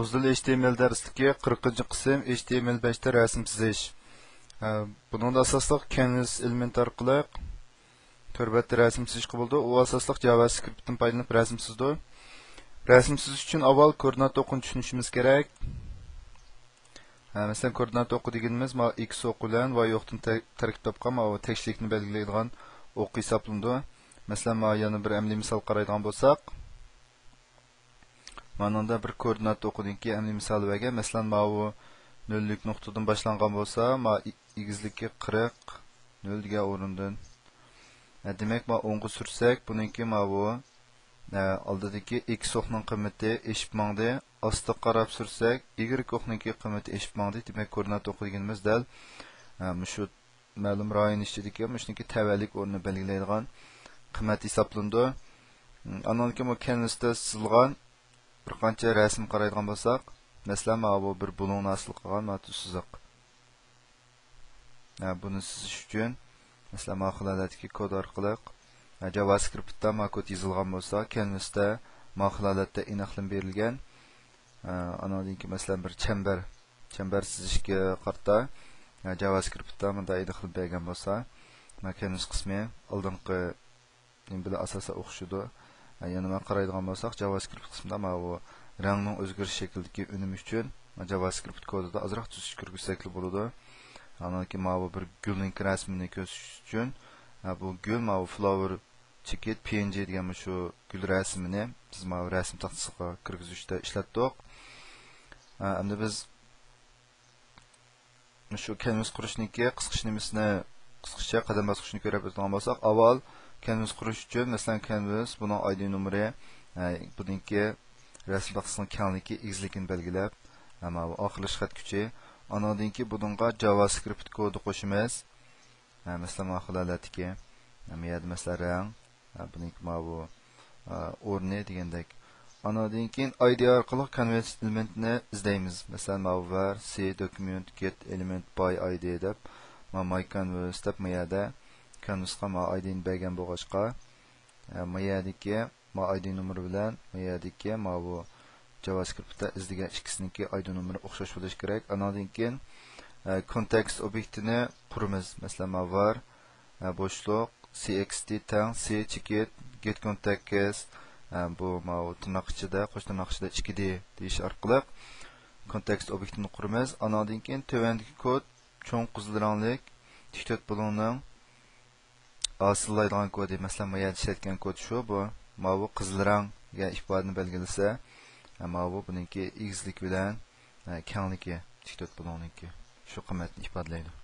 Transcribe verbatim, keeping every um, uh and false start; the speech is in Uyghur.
ئۇزۇن ھېچ تى ئېم ئېل دەرسلىكى، قىرىقىنچى قىسىم، ھېچ تى ئېم ئېل بەشتە رەسىم سىزىش. ھە، بۇنىڭدا ئاساسلىق كەنۋىس ئېلېمېنت ئارقىلىق تور بەتتە رەسىم سىزىشقا بولىدۇ. ئۇ ئاساسلىق جاۋاسكرىپتتىن پايدىلىنىپ رەسىم سىزىدۇ. رەسىم سىزىش ئۈچۈن ئاۋۋال كوئوردىنات ئوقىنى چۈشىنىشىمىز كېرەك. ھە، مەسىلەن، كوئوردىنات ئوقى دېگىنىمىز مانا ئېكس ئوقى بىلەن ۋاي ئوقىدىن تەر-، تەركىب تاپقان مانا تەكشىلىكنى بەلگىلەيدىغان ئوقى ھېسابلىنىدۇ. مەسىلەن، مانا يەنە بىر ئەمەلىي مىسال قارايدىغان بولساق، مانىڭدا بىر كوئوردىنات ئوقىدىكى ئەمەلىي مىسال بەرگەن. مەسىلەن، ماۋۇ نۆللۈك نۇقتىدىن باشلانغان بولسا، ما ئېگىزلىكى قىرىق، نۆل دېگەن ئورۇندىن. ھە، دېمەك، ما ئوڭغا سۈرسەك، بۇنىڭكى ماۋۇ، ھە، ئالدىدىكى ئېكس ئوقنىڭ قىممىتى ئېشىپ ماڭدى. ئاستىغا قاراپ سۈرسەك، ئىگرېك ئوقنىڭكى قىممىتى ئېشىپ ماڭدى. دېمەك، كوئوردىنات ئوقى دېگىنىمىز دەل، ھە، مۇشۇ مەلۇم رايون ئىچىدىكى مۇشۇنىڭكى تەۋەلىك ئورنىنى بەلگىلەيدىغان قىممەت ھېسابلىنىدۇ. ئانىڭدىن كېيىن بۇ كەنۋىستە سىزىلغان بىر قانچە رەسىم قارايدىغان بولساق، مەسىلەن، مانا بۇ بىر بۇلۇڭنى ھاسىل قىلغان مانا سىزىق. ھە، بۇنى سىزىش ئۈچۈن، مەسىلەن، مانا خىل ھالەتتىكى كود ئارقىلىق، ھە، جاۋاسكرىپتتا مانا كود يېزىلغان بولسا، كەنۋىستە مانا خىل ھالەتتە ئېنىقلىما بېرىلگەن. ئانىڭدىن كېيىن، مەسىلەن، بىر چەمبەر، چەمبەر سىزىشكە قارىتا، جاۋاسكرىپتتا مۇنداق ئېنىقلىما بەرگەن بولسا، مانا كەنۋىس قىسمى ئالدىنقى نېمە بىلەن ئاساسەن ئوخشىدۇ. يەنە مانا قارايدىغان بولساق، جاۋاسكرىپت قىسمىدا ماۋۇ رەڭنىڭ ئۆزگىرىش شەكلىدىكى ئۈنۈمى ئۈچۈن جاۋاسكرىپت كودىدا ئازراق تۈزىتىش كىرگۈزسەكلا بولىدۇ. ئانىڭدىن كېيىن ماۋۇ بىر گۈلنىڭكى رەسىمىنى كۆرسىتىش ئۈچۈن، بۇ گۈل ماۋۇ فلاۋېر چېكىت پى ئېن جى دېگەن مۇشۇ گۈل رەسىمىنى بىز ماۋۇ رەسىم تاختىسىغا كىرگۈزۈشتە ئىشلەتتۇق. ئەمدى بىز مۇشۇ كەنۋىس قۇرۇشنىڭكى قىسقىچە نېمىسىنى، قىسقىچە قەدەم باسقۇچىنى كۆرۈپ ئۆتىدىغان بولساق، ئاۋۋال كەنۋىس قۇرۇش ئۈچۈن، مەسىلەن، كەنۋىس، بۇنىڭ ئاي دى نومۇرى، بۇنىڭكى رەسىم تاختىسىنىڭ كەڭلىكى، ئېگىزلىكىنى بەلگىلەپ، ماۋۇ ئاخىرلاشقان كۈچى. ئانىڭدىن كېيىن بۇنىڭغا جاۋاسكرىپت كودى قوشىمىز. ھە، مەسىلەن، مانا خىل ھالەتتىكى، ھە، بۇ يەردە، مەسىلەن، رەڭ، ھە، بۇنىڭكى ماۋۇ، ھە، ئورنى دېگەندەك. ئانىڭدىن كېيىن ئاي دى ئارقىلىق كەنۋىس ئېلېمېنتىنى ئىزدەيمىز. مەسىلەن، ماۋۇ ۋار سى دوكۇمېنت گېت ئېلېمېنت باي ئاي دى دەپ، ما ماي كەنۋىس دەپ، ما يەردە كەنۋىسقا ما ئاي دىنى بەرگەن بولغاچقا، ھە، ما يەردىكى ما ئاي دى نومۇرى بىلەن ما يەردىكى ماۋۇ جاۋاسكرىپتتا ئىزدىگەن ئىككىسىنىڭكى ئاي دى نومۇرى ئوخشاش بولۇشى كېرەك. ئانىڭدىن كېيىن، ئە، كونتېكست ئوبيېكتىنى قۇرىمىز. مەسىلەن، ماۋۇ ۋار، ئە، بوشلۇق، سى ئېكس تى تەڭ سى چېكىت گېت كونتېكست، ئە، بۇ ماۋۇ تىرناق ئىچىدە، قوش تىرناق ئىچىدە ئىككى دى دېيىش ئارقىلىق كونتېكست ئوبيېكتىنى قۇرىمىز. ئانىڭدىن كېيىن تۆۋەندىكى كود چوڭ قىزىل رەڭلىك تىك تۆت بۇلۇڭنىڭ ھاسىللايدىغان كودى، مەسىلەن، ما يەردە ئىشلەتكەن كود شۇ، بۇ. ماۋۇ قىزىل رەڭ دېگەن ئىپادىنى بەلگىلىسە، ماۋۇ بۇنىڭكى ئېگىزلىكى بىلەن، ئە، كەڭلىكى، تىك تۆت بۇلۇڭنىڭكى شۇ قىممەتنى ئىپادىلەيدۇ.